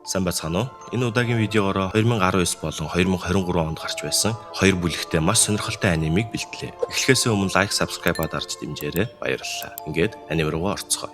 Сайн байцгаана уу? Энэ удаагийн видеогоор 2019 болон 2023 онд гарч байсан хоёр бүлэгтэй маш сонирхолтой анимыг бэлтлээ. Эхлэхээс өмнө лайк, subscribe-аа дарж дэмжээрэй. Баярлалаа. Ингээд аним руугаа орцгоё.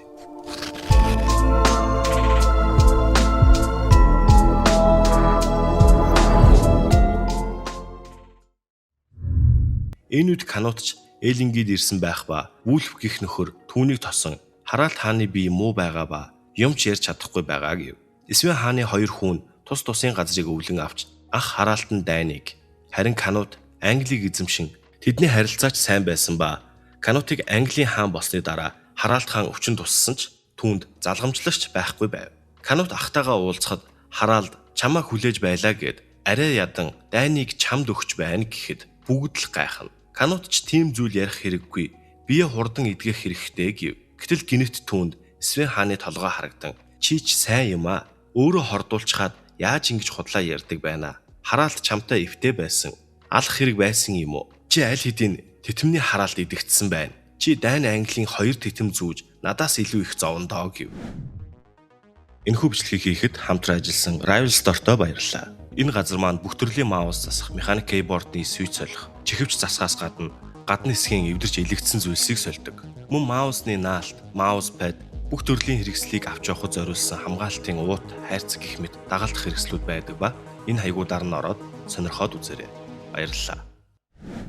Энэ үед Канут ч Элингид ирсэн байх ба Вулф гих нөхөр түүнийг тосон Харалт хааны бие муу байгаа ба юм ч ярьж чадахгүй байгаа гэв. Свен хааны хоёр хүүн тус тусын газрыг өвлөн авч ах Харалт нь дайныг харин Канут Англиг эзэмшин тэдний харилцаач сайн байсан ба Канутыг Английн хаан болсны дараа Харалт хаан өвчин туссан ч түүнд залгамжлагч байхгүй байв. Канут ахтайгаа уулзахад Харалд чамайг хүлээж байлаа гэд арай ядан дайныг чамд өгч байна гэхэд бүгд л гайхна. Канут ч тийм зүйл ярих хэрэггүй. Бие хурдан эдгэх хэрэгтэй гэв. Гэтэл гинэт түүнд Свен хааны толгой харагдан чи ч сайн юм аа. Өөрөө хордуулчхаад яаж ингэж худлаа ярьдаг байна. Хараалт чамтай эвтэй байсан. Алах хэрэг байсан юм уу? Чи аль хэдийн тэтэмний хараалт идэгдсэн байна. Чи дайн Английн хоёр тэтэм зүүж надаас илүү их зовно доо гэв. Энэхүү бичлэгийг хийхэд хамтран ажилласан Rival Store-той баярлалаа. Энэ газар маань бүх төрлийн mouse засах, механик keyboard-ны switch солих, чихвч засахаас гадна гадна хэсгийн эвдэрч элэгдсэн зүйлсийг сольдог. Мөн mouse-ны наалт, mouse pad бүх төрлийн хэрэгслийг авч явахад зориулсан хамгаалтын уут, хайрцаг гэх мэт дагалдах хэрэгслүүд байдаг ба энэ хаягуудаар нь ороод сонирхоод үзээрэй. Баярлалаа.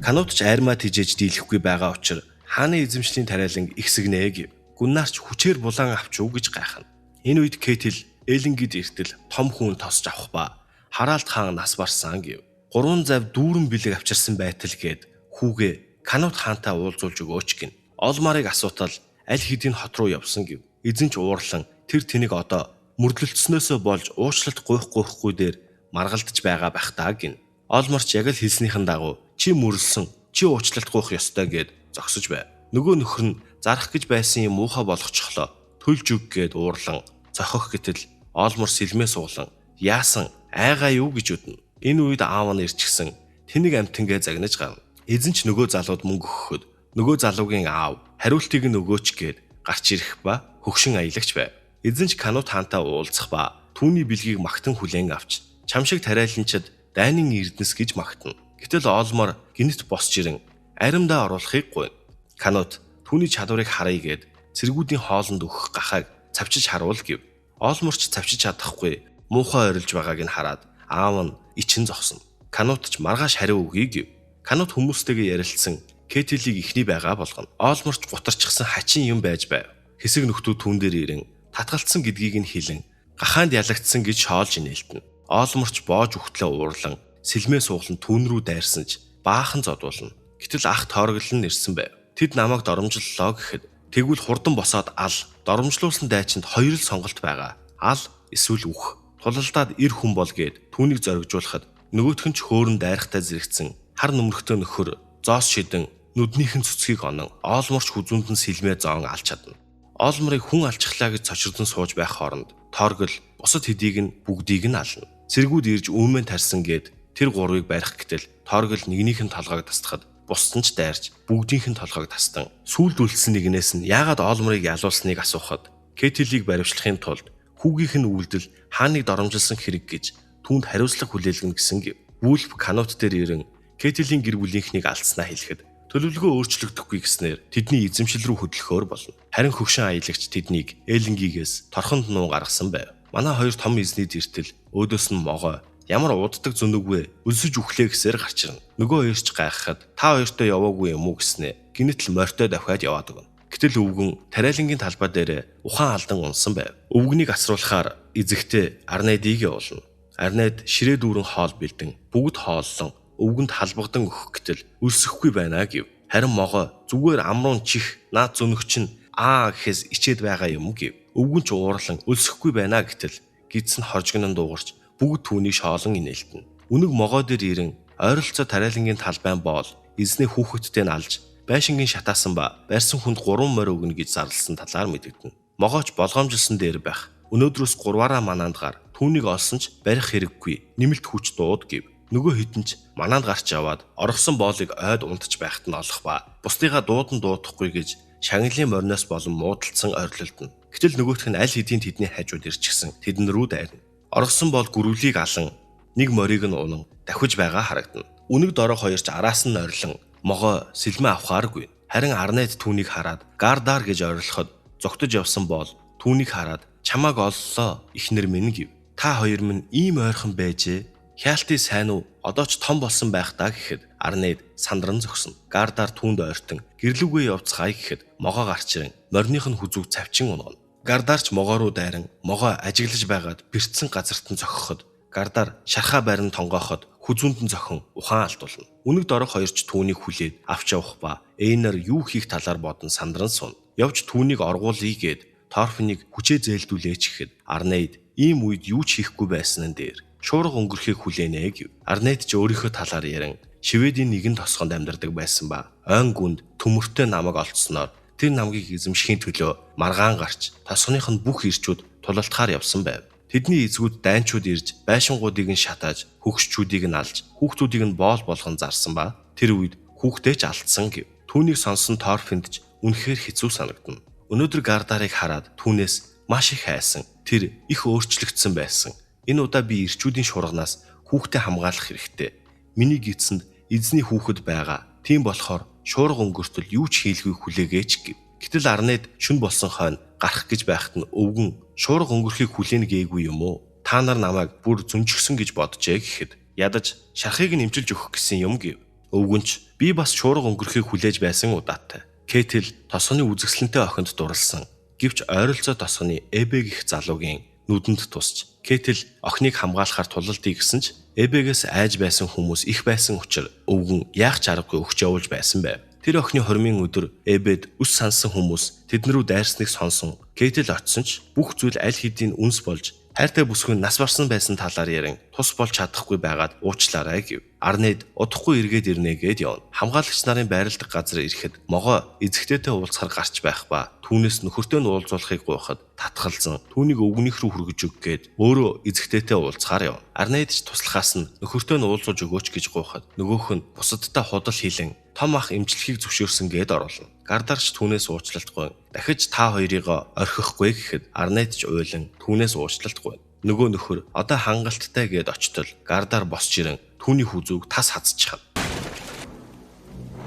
Канут ч айрмаа тижээж дийлэхгүй байгаа учир хааны эзэмшлийн тариалан ихсгэнэ гэв. Гүннарч хүчээр булан авч уу гэж гайхна. Энэ үед Кетил Элингид эртэл том хүн тосч авах ба Харалт хаан нас барсан гэв. Гурван зав дүүрэн бэлэг авчирсан байтал гээд хүүгээ Канут хаантай уулзуулж өгөөч гин. Олмарыг асуутал аль хэдийн хот руу явсан гэв. Эзэн ч уурлан тэр тэнийг одоо мөрдлөлтснөөсөө болж уучлалт гуйх гуйхгүй дээр маргалдаж байгаа байх таа гин. Олмарч яг л хэлснийхэн дагуу чи мөрлсөн, чи уучлалт гуйх ёстой гэд зогсож байв. Нөгөө нөхөр нь зарах гэж байсан юм муухай болгочихлоо. Төлж өг гэд уурлан цохих гэтэл Олмор сэлмээ суулан яасан айгаа юу гэж үднэ. Энэ үед аав нь ирчихсэн тэнэг амтангээ загнаж гарна. Эзэн ч нөгөө залууд мөнгө өгөхөд нөгөө залуугийн аав хариултыг нь өгөөч гэд гарч ирэх ба хөгшин аялагч байв. Эзэн ч Канут хаантай уулзах ба түүний бэлгийг магтан хүлээн авч чам шиг тариаланчид дайнын эрдэнэс гэж магтана. Гэтэл Олмор гинэт босч ирэн аримдаа оруулахыг гуйна. Канут түүний чадварыг харъя гэд цэргүүдийн хоолнд өгөх гахааг цавчиж харуул гэв. Олморч цавчиж чадахгүй муухай орилж байгааг нь хараад аав нь ичин зогсно. Канут ч маргааш хариу өгье гэв. Канут хүмүүстэйгээ ярилцсан Кетелийг ихний байгаа болгоно. Олморч гутарчихсан хачин юм байж байв. Хэсэг нөхдүүд түүн дээр ирэн татгалцсан гэдгийг нь хэлэн гахаанд ялагдсан гэж шоолж инээлтэнэ. Олморч боож өгтлөө уурлан сэлмээ суулан түүн рүү дайрсан ч баахан зодуулна. Гэтэл ах тоороглол нь ирсэн байв. Тэд намайг доромжлолоо гэхэд тэгвэл хурдан босоод ал доромжлуулсан дайчинд хоёр л сонголт байгаа. Ал эсвэл үх. Тулалдаад эр хүн бол гээд түүнийг зоригжуулахад нөгөөх нь ч хөөрөн дайрахтай зэрэгцэн хар нүмерхтөө нөхөр зоос шидэн нүднийхэн цөцгийг онон оолморч хүзүүнд нь сэлмээ зоон алж чадна. Оолморыг хүн алчихлаа гэж цочирдон сууж байх хооронд Торгол бусад хэдийг нь бүгдийг нь ална. Цэргүүд ирж үүмэн тарьсан гээд тэр гурвыг барих гэтэл Торгол нэгнийх нь толгойг тастахад бусд нь ч дайрч бүгдийнх нь толгойг тастан сүүлд үлдсэн нэгнээс нь яагаад Оолморыг ялуулсныг асуухад Кетелийг баривчлахын тулд хүүгийнх нь үйлдэл хааныг доромжилсан хэрэг гэж түүнд хариуцлага хүлээлгэнэ гэсэн гэв. Вулф Канут дээр ирэн Кетелийн гэр бүлийнхнийг алдснаа хэлэхэд төлөвлөгөө өөрчлөгдөхгүй гэснээр тэдний эзэмшил рүү хөдлөхөөр болно. Харин хөгшин аялагч тэднийг Элингигээс торхонд нуун гаргасан байв. Манай хоёр том эзний зэртэл өөдөөс нь могой ямар уддаг зөнөг вэ? Өлсөж үхлээ гэсээр гарч ирнэ. Нөгөө хоёр ч гайхахад та хоёртой яваагүй юм уу гэснээ гинэтэл морьтой давхиад яваад өгнө. Гэтэл өвгөн тариалангийн талбай дээр ухаан алдан унсан байв. Өвгөнийг асруулахаар эзэгтэй Арнедийг явуулна. Арнед ширээ дүүрэн хоол бэлдэн бүгд хооллон өвгөнд халбагдан өгөх гэтэл өлсөхгүй байна гэв. Харин могой зүгээр амруун чих наад зөнөгч нь аа гэхээс ичээд байгаа юм гэв. Өвгөн ч уурлан өлсөхгүй байна гэтэл гидс нь хоржигнон дуугарч бүгд түүнийг шоолон инээлтэнэ. Үнэг могой дээр ирэн ойролцоо тариалангийн талбайн боол эзний хүүхэдтэй нь алж байшингийн шатаасан ба барьсан хүнд 3 морь өгнө гэж зарласан талаар мэдэгдэнэ. Могооч болгоомжилсан дээр байх. Өнөөдрөөс 3-аараа манаанд гар. Түүнийг олсон ч барих хэрэггүй. Нэмэлт хүч дууд гэв. Нөгөө хэдэн ч манаанд гарч яваад оргосон боолыг ойд унтж байхад нь олох ба бусдыгаа дуудан дуудахгүй гэж шагналын мориноос болон муудалцсан ойрлолдно. Гэтэл нөгөөх нь аль хэдийн тэдний хажууд ирчихсэн тэдэн рүү дайрна. Оргосон бол гүрвлийг алан нэг морийг нь унан давхиж байгаа харагдана. Үнэг дорог хоёрч араас нь орилон могой сэлмээ авахааргүй. Харин Арнайд түүнийг хараад Гардар гэж орилоход зогтож явсан бол түүнийг хараад чамааг оллоо эхнэр минь гэв. Та хоёр минь ийм ойрхон байжээ. Хяалтыг сайн уу? Одоо ч том болсон байх даа гэхэд Арнайд сандран зогсно. Гардар түүнд ойртон гэрлүүгээ явцгаая гэхэд могоо гарч ирэн морных нь хүзүүг цавчин унгана. Гардарч могоо руу дайран могоо ажиглаж байгаад бэртсэн газарт нь зохиход Гардар шархаа байран тонгооход хүзүүнд нь зохин ухаан алдуулна. Үнэг дорог хоёрч түүнийг хүлээд авч явах ба Эйнар юу хийх талаар бодон сандран сууна. Явж түүнийг оргуулъя гээд Торфиныг хүчээ зээлдүүлээч гэхэд Арнейд ийм үед юу ч хийхгүй байсан нь дээр шуурга өнгөрөхийг хүлээнэ гэв. Арнейд ч өөрийнхөө талаар ярин Шведийн нэгэн тосгонд амьдардаг байсан ба ойн гүнд төмөртэй намаг олдсноор тэр намгийг эзэмшихийн төлөө маргаан гарч тосгоных нь бүх ирчүүд тулалтахаар явсан байв. Тэдний эзгүүд дайнчууд ирж байшингуудыг нь шатааж, хөгшчүүдийг нь алж, хүүхдүүдийг нь боол болгон зарсан ба тэр үед хүүхдээ ч алдсан гэв. Түүнийг сонсон Торфинд ч үнэхээр хэцүү санагдана. Өнөөдөр Гардарыг хараад түүнээс маш их айсан. Тэр их өөрчлөгдсөн байсан. Энэ удаа би ирчүүдийн шуурганаас хүүхдээ хамгаалах хэрэгтэй. Миний гидсэнд эзний хүүхэд байгаа. Тийм болохоор шуурга өнгөртөл юу ч хийлгүй хүлээгээч гэв. Гэтэл Арнед шүн болсон хойно гарах гэж байхад нь өвгөн шуурга өнгөрөхийг хүлээнэ гээгүй юм уу? Та нар намайг бүр зүнжгсэн гэж боджээ гэхэд ядаж шархыг нь эмчилж өгөх гэсэн юм гэв. Өвгөнч би бас шуурга өнгөрөхийг хүлээж байсан удаатай. Кетэл тосгоны үзэсгэлэнтэй охинд дурлсан. Гэвч ойролцоо тосгоны Эбэ гэх залуугийн нүдэнд тусч Кетэл охиныг хамгаалахаар тулалдъя гэсэн ч Эбэгээс айж байсан хүмүүс их байсан учраас өвгөн яах ч аргагүй өгч явуулж байсан байв. Тэр охины хормын өдөр Эбэд үс сансан хүмүүс тэдэн рүү дайрсныг сонсон. Кетэл очисон ч бүх зүйл аль хэдийн үнс болж хайртай бүсгүй нас барсан байсан талаар ярин тус болж чадахгүй байгаад уучлаарай гэв. Арнед удахгүй эргээд ирнэ гээд явна. Хамгаалагч нарын байрладаг газар ирэхэд могой эзэгтэйтэй уулзахар гарч байх ба түүнээс нөхөртөө нь уулзуулахыг гуйхад татгалзан түүнийг өвгөнийх рүү хүргэж өг гээд өөрөө эзэгтэйтэй уулзахаар явна. Арнед ч туслахаас нь нөхөртөө нь уулзуулж өгөөч гэж гуйхад нөгөөх нь бусадтай худал хийлэн том ах эмчлэхийг зөвшөөрсөн гээд оруулна. Гардарч түүнээс уучлалтгүй. Дахиж та хоёрыг орхихгүй гэхэд Арнед ч уйлан түүнээс уучлалтгүй. Нөгөө нөхөр одоо хангалттай гээд очтол Гардар босч ирэн түүний хүзүүг тас хазчихна.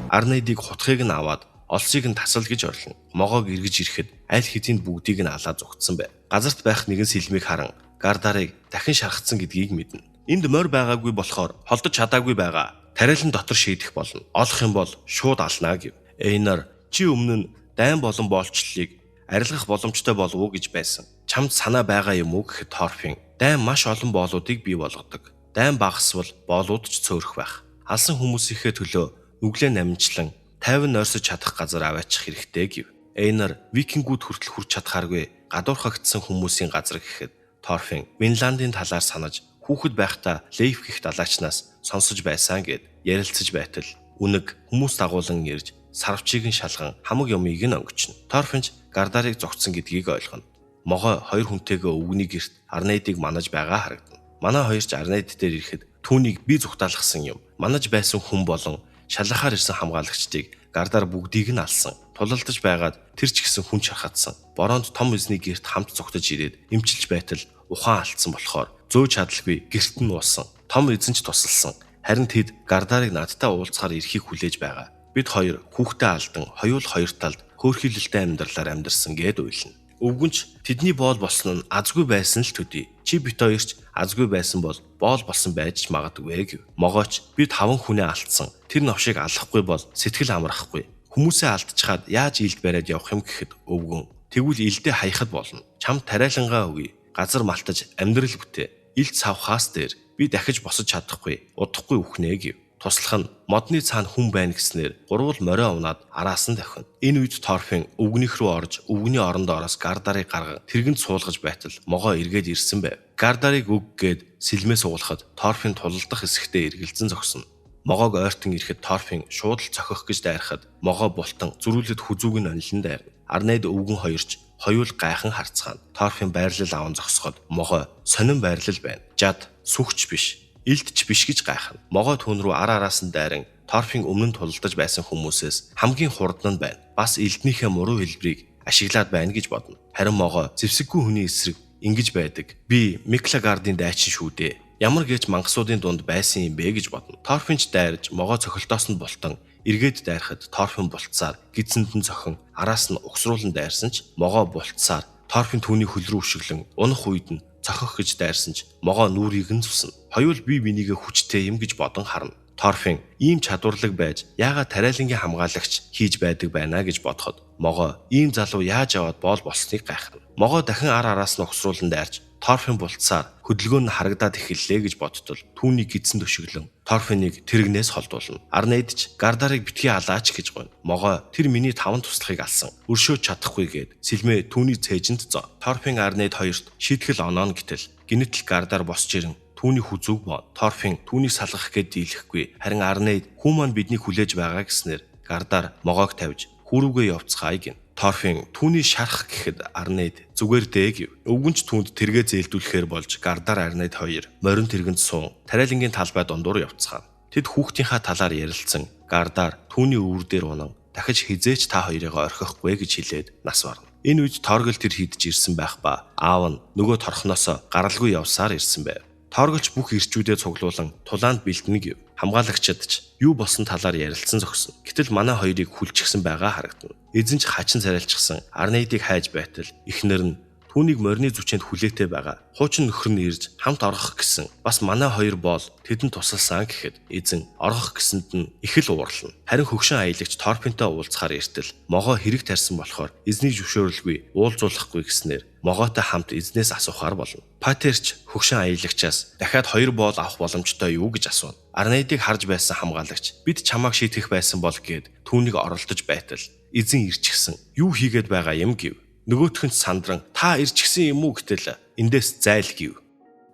Арнедийг хутгийг нь аваад олсыг нь тасал гэж орлоно. Могоог эргэж ирэхэд аль хэдийн бүгдийг нь алаа зугтсан байв. Газарт байх нэгэн сэлмийг харан Гардарыг дахин шархацсан гэдгийг мэднэ. Энд морь байгаагүй болохоор холдож чадаагүй байгаа. Тариалан дотор шийдэх болно. Олох юм бол шууд алнаа гэв. Эйнар чи өмнө нь дайн болон боолчлолыг арилгах боломжтой болов уу гэж байсан. Чамд санаа байгаа юм уу гэхэд Торфин дайн маш олон боолуудыг бий болгодог. Дайн багасвал боолууд ч цөөрөх байх. Алсан хүмүүсийнхээ төлөө нүглээ намжлан 50 нойрсож чадах газар аваачих хэрэгтэй гэв. Эйнар викингүүд хүртэл хүрч чадхааргүй гадуурхагдсан хүмүүсийн газар гэхэд Торфин Винландын талаар санаж хүүхэд байхдаа Лейф гэх далайчнаас сонсож байсан гэд ярилцаж байтал үнэг хүмүүс дагуулan ирж сарвчийг нь шалган хамаг юмыг нь онгочно. Торфинч Гардарыг зогтсон гэдгийг ойлгоно. Могой хоёр хүнтэйгээ өвгөний герт Арнейдыг манаж байгаа харагдана. Манай хоёр ч Арнейд дээр ирэхэд түүнийг би зүгтаалгасан юм. Манаж байсан хүн болон шалгахаар ирсэн хамгаалагчдыг Гардар бүгдийг нь алсан. Тулалдаж байгаад тэр ч гэсэн хүн шархадсан. Бороонд том эзний герт хамт зугтаж ирээд эмчилж байтал ухаан алдсан болохоор зөөж чадалгүй герт нь уусан. Том эзэн ч тусалсан. Харин тэд Гардарыг надтай уулзахаар ирэхийг хүлээж байгаа. Бид хоёр хүүхдээ алдан хоёул хоёр талд хөөрхийлөлтэй амьдралаар амьдарсан гэд уйлна. Өвгөнч тэдний боол болсон нь азгүй байсан л төдий. Чи бит хоёрч азгүй байсан бол боол болсон байж ч магадгүй гэв. Могооч би 5 хүнээ алдсан. Тэр новшийг алахгүй бол сэтгэл амрахгүй. Хүмүүсээ алдчихад яаж илд бариад явах юм гэхэд өвгөн тэгвэл илдээ хаяхад болно. Чамд тариалангаа өгье. Газар малтаж амьдрал бүтээ. Илд савхаас дээр би дахиж босож чадахгүй, удахгүй үхнэ гэв. Туслах нь модны цаана хүн байна гэснээр гурвал морио унаад араас нь давхина. Энэ үед Торфин өвгөнийх рүү орж өвгөний оронд ороос Гардарыг гарган тэргэнд суулгаж байтал могоо эргээд ирсэн байв. Гардарыг өг гээд сэлмээ суулгахад Торфин тулалдах хэсэгтээ эргэлзэн зогсно. Могоог ойртон ирэхэд Торфин шууд л цохих гэж дайрахад могоо бултан зөрүүлэд хүзүүг нь онилон дайрна. Арнед өвгөн хоёрч хоёул гайхан харцгаана. Торфин байрлал аван зогсоход могоо сонин байрлал байна. Жад сүхч биш, илд ч биш гэж гайхна. Могой түүн рүү ар араас нь дайран Торфин өмнө нь тулалдаж байсан хүмүүсээс хамгийн хурдан нь байна. Бас илднийхээ муруу хэлбэрийг ашиглаад байна гэж бодно. Харин могой зэвсэггүй хүний эсрэг ингэж байдаг. Би Миклагардын дайчин шүү дээ. Ямар гэж мангасуудын дунд байсан юм бэ гэж бодно. Торфинч дайрж могоо цохилтоос нь бултан эргээд дайрахад Торфин бултсаар гидсэнд нь зохин араас нь угсруулан дайрсан ч могоо бултсаар Торфин түүний хөл рүү өшиглөн унах үед нь цохих гэж дайрсан ч могоо нүрийг нь цусна. Хоёул бие бинийгээ хүчтэй юм гэж бодон харна. Торфин ийм чадварлаг байж яагаад тариалангийн хамгаалагч хийж байдаг байна гэж бодоход могоо ийм залуу яаж яваад боол болсныг гайхна. Могоо дахин ар араас нь угсруулан дайрч Торфин бултсаар хөдөлгөөн нь харагдаад эхэллээ гэж бодтол түүнийг гидсэн төшөглөн Торфиныг тэрэгнээс холдуулна. Арнейд ч Гардарыг битгий алаач гэж гуйна. Могоо тэр миний 5 туслахыг алсан. Өршөөж чадахгүй гээд сэлмээ түүний цээжинд зоо. Торфин Арнейд хоёрт шийтгэл онооно гэтэл гинэтл Гардар босч ирэн түүний хүзүүг боо. Торфин түүнийг салгах гээд дийлэхгүй. Харин Арнейд хүү маань биднийг хүлээж байгаа гэснээр Гардар могоог тавьж хүүрүүгээ явцгаая гин. Торфин түүний шарах гэхэд Арнейд зүгээр дээ гэв. Өвгөнч түүнд тэргээ зээлдүүлэхээр болж Гардар Арнейд хоёр морин тэргэнд суун тариалангийн талбай дундуур явцгаана. Тэд хүүхдийнхаа талаар ярилцсан Гардар түүний өвөр дээр унан дахиж хизээч та хоёрыгоо орхихгүй гэж хэлээд нас барна. Энэ үед Торгол тэр хийдэж ирсэн байх ба аав нь нөгөө торхноосоо гаралгүй явсаар ирсэн байв. Торголч бүх ирчүүдээ цуглуулан тулаанд бэлдэнэ гэв. Хамгаалагчид ч юу болсон талаар ярилцсан зогсно. Гэтэл манай хоёрыг хүлчихсэн байгаа харагдана. Эзэн ч хачин царайлчсан Арнейдыг хайж байтал эхнэр нь түүнийг морины зүчээнд хүлээтэй байгаа. Хуучин нөхөр нь ирж хамт оргох гэсэн. Бас манай хоёр боол тэдэнд тусалсан гэхэд эзэн оргох гэсэнд нь их л уурлана. Харин хөгшин аялагч Торпинтой уулзахаар эртэл могоо хэрэг тарьсан болохоор эзний зөвшөөрлгүй уулзуулахгүй гэснээр могоотой хамт эзнээс асуухаар болно. Патерч хөгшин аялагчаас дахиад 2 боол авах боломжтой юу гэж асууна. Арнейдыг харж байсан хамгаалагч бид чамааг шийтгэх байсан бол гээд түүнийг оролдож байтал эзэн ирчихсэн. Юу хийгээд байгаа юм гэв. Нөгөөх нь сандран та ирчихсэн юм уу гэтэл эндээс зайл гэв.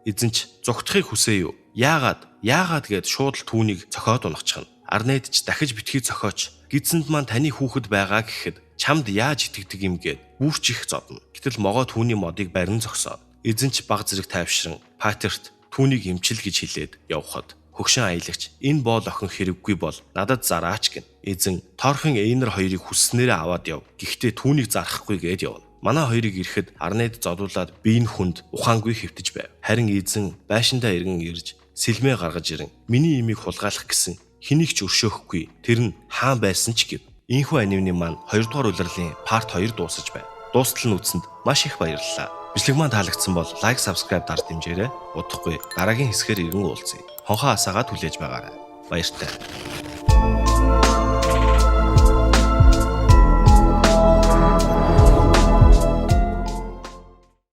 Эзэн ч зугтахыг хүсээ юу? Яагаад? Яагаад гэд шууд л түүнийг цохиод унахчихна. Арнейд ч дахиж битгий цохиоч. Гидсэнд маань таны хүүхэд байгаа гэхэд чамд яаж итгэдэг юм гээд бүрч их зодно. Гэтэл могоо түүний модыг барин зогсоо. Эзэн ч баг зэрэг тайвшран Патерт түүнийг эмчил гэж хэлээд явхад хөгшин аялагч энэ боол охин хэрэггүй бол надад зараач гин. Эзэн Торфин Эйнер хоёрыг хүсснээрээ аваад яв. Гэхдээ түүнийг зарахгүй гээд явна. Манай хоёрыг ирэхэд Арнейд зодуулаад биеийн хүнд ухаангүй хэвтэж байв. Харин эзэн байшиндаа эргэн ирж сэлмээ гаргаж ирэн миний имийг хулгайлах гэсэн хэнийг ч өршөөхгүй. Тэр нь хаан байсан ч гэв. Ийхүү анимны маань 2 дугаар улирлын part 2 дуусаж байна. Дуустал нь үзсэнд маш их баярлалаа. Бичлэг маань таалагдсан бол лайк, subscribe дарж дэмжээрэй. Удахгүй дараагийн хэсгээр иргэн уулзъя. Хонхоо асаагаад хүлээж байгаарай. Баяртай.